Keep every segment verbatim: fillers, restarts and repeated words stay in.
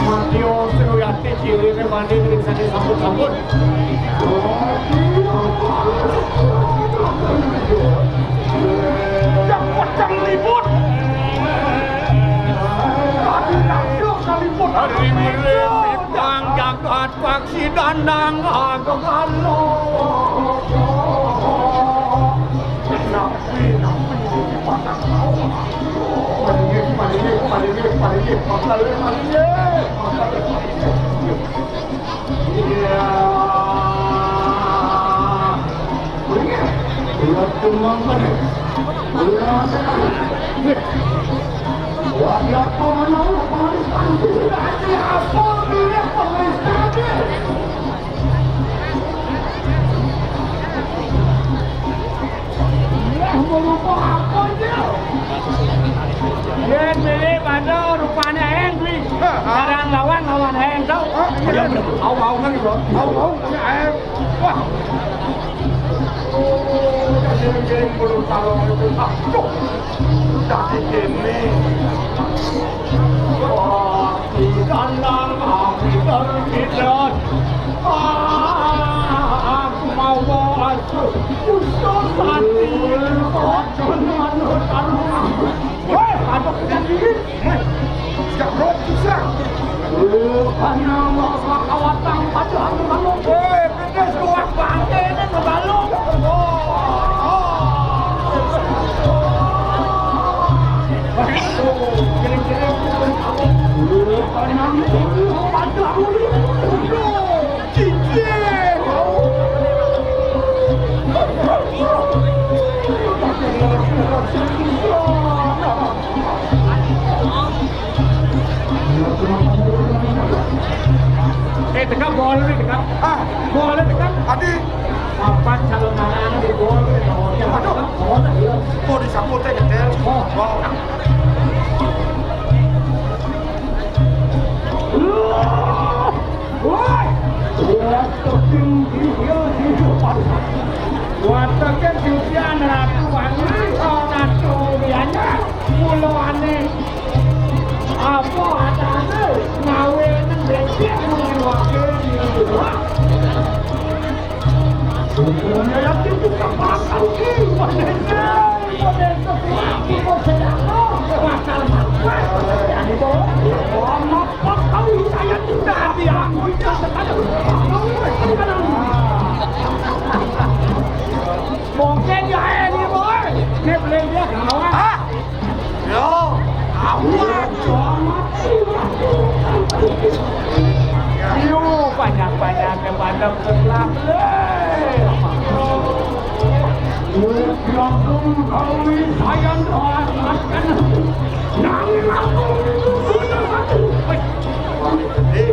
Matio sing uyati cirine mani ning sane sampun-sampun. Yang pocong ribut. Tadi nafsu kaliput. Hari mirip wang jagat paksi dandang ageng alo. Yen milih pada rupane aeng kuwi. Hah? Sekarang lawan, lawan aeng, tau? Hah? Iya, bener. Au, au, kan, gitu. Au, au, aeng. Wah. Oh, jadi, jadi, perlu tolong itu. Aduh. Dadi kene. Wah, di kandang api terkidas. Ah, aku mau bawa asuh. Usul tadi. Kocok manut anu. Woi, ada kuda dingin. Woi, sejak roti serang. Bukannya mau kawatang pada anu manuk. Woi, Wis kuat bangkene ngebalung. Eh, tekap boleh nih, tekap. Ah, boleh tekap. Adi. Papan calon anak di boleh. Aduh. Boleh, iya. Oh, disambut teh, nyetel. Oh. Oh. Woi! Wataken Judian Ratu Wangi, Ratu Bianya, mulaane apa adane ngawe nang becik mung wakil di luar. Sebenarnya itu kepala kaki, Pak Desa. Mungkin ya, ini, boy. Ini belum dia kawan. Ah! Yo, aku. Yo, banyak-banyak yang pandang gelap. Wis rampung gawe sayan ora makan. Nang rampung itu bener aku. Wis. Gede.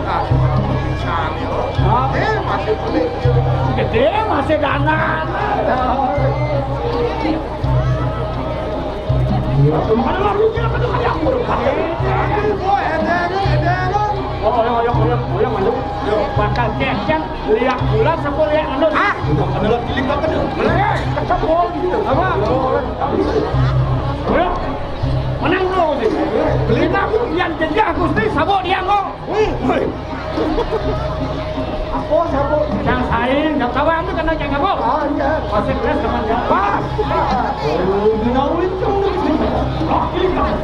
Ah, ora bisa yo. Hah? Eh, masih pelit yo. Gede masih dangan. Ayo, ayo, ayo, ayo, ayo. Yo. Bakal cécét, liak bulat, apa liak anu? Ah, ada lagi liak apa tuh? Melek, ketemu gitu. Apa? Ayo. Menang dulu, Gusti. Beli aku yang jejak, Gusti, sabuk dia, kok. Wih, wih. Apa siapa? Yang lain, nggak tahu, aku kena yang apa? Ah, iya. Masih beres, teman, ya. Pas. Oh, dia tahu itu. Oh, ini kan.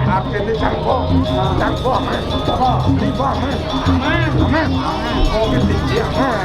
Akhirnya cangkok, cangkok, amin. Apa? Lima, amin. Amin. Amin. Amin. Amin.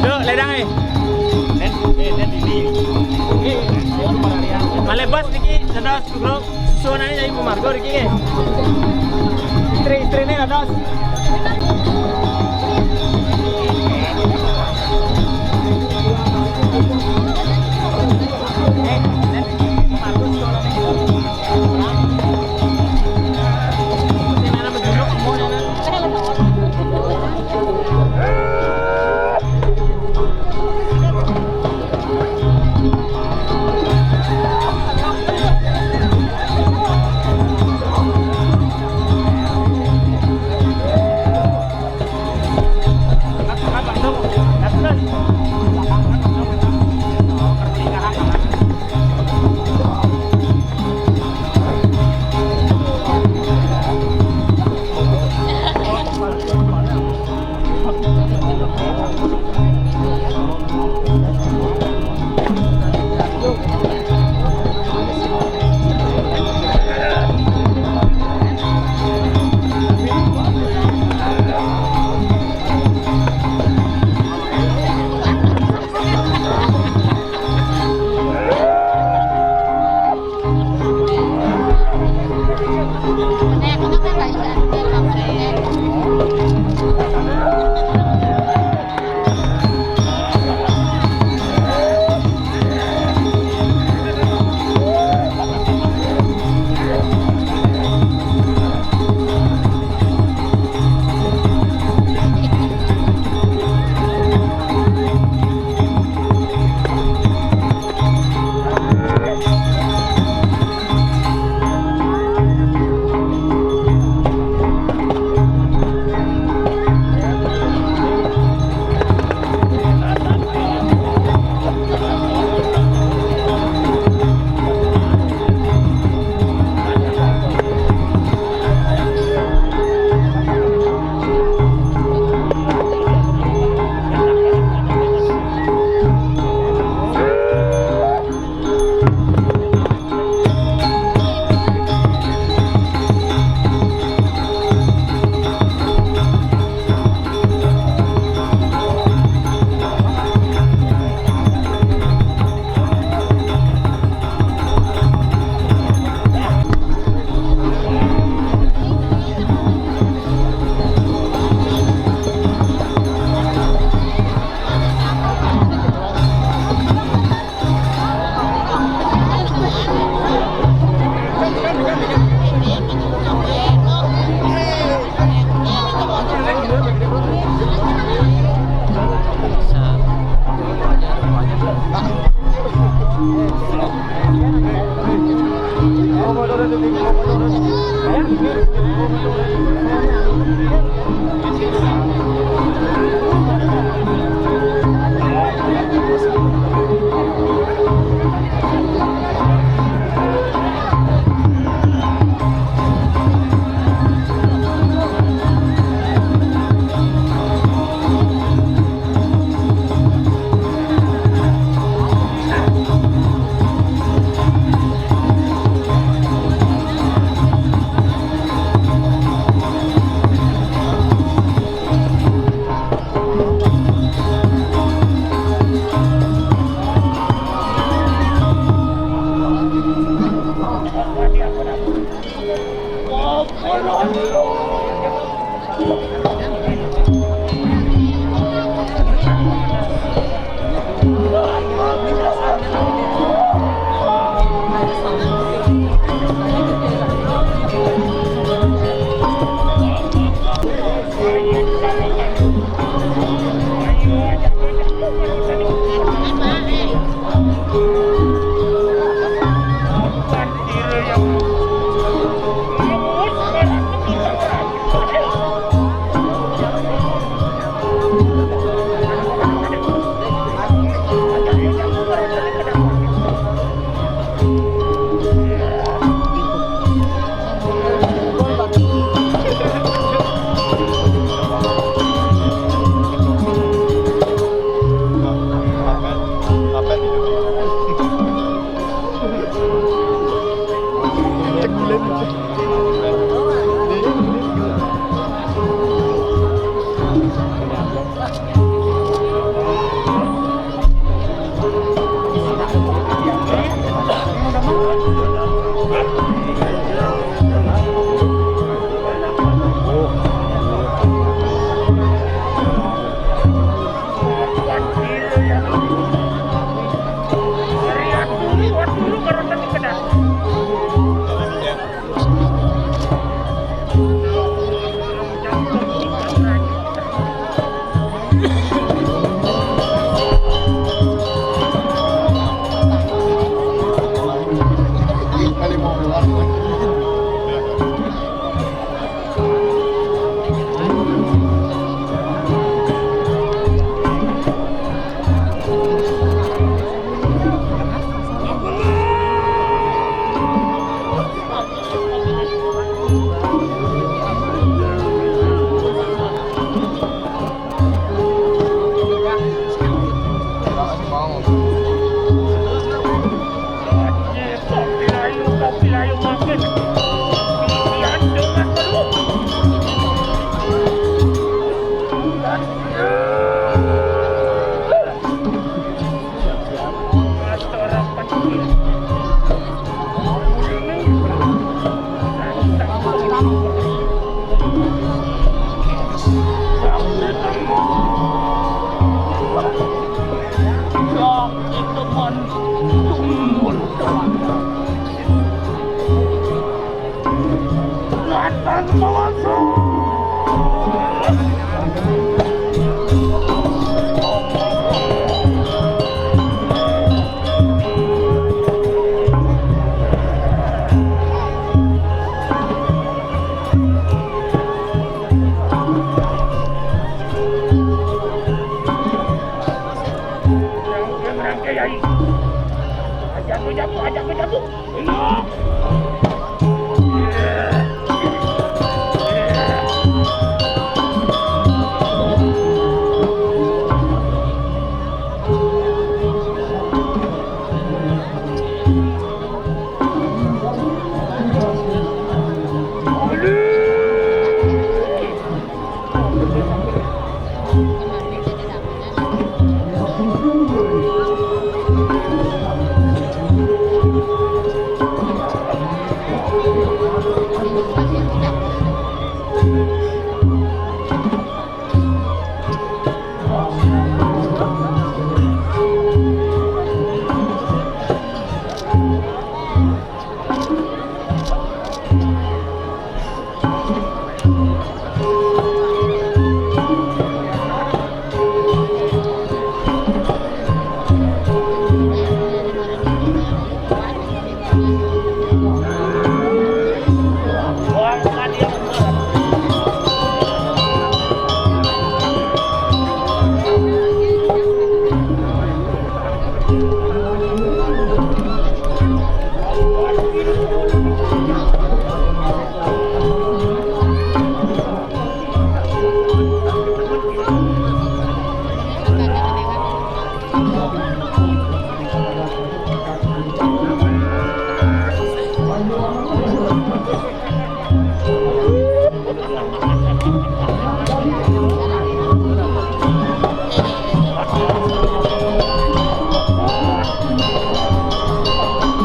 Tuh, ledang, eh. Malebas niki, dados grup susunane dari Margo niki, eh. Istri-istrine dados.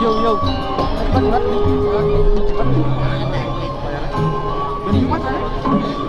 Yo, yo. Cepat, cepat. Cepat. Cepat.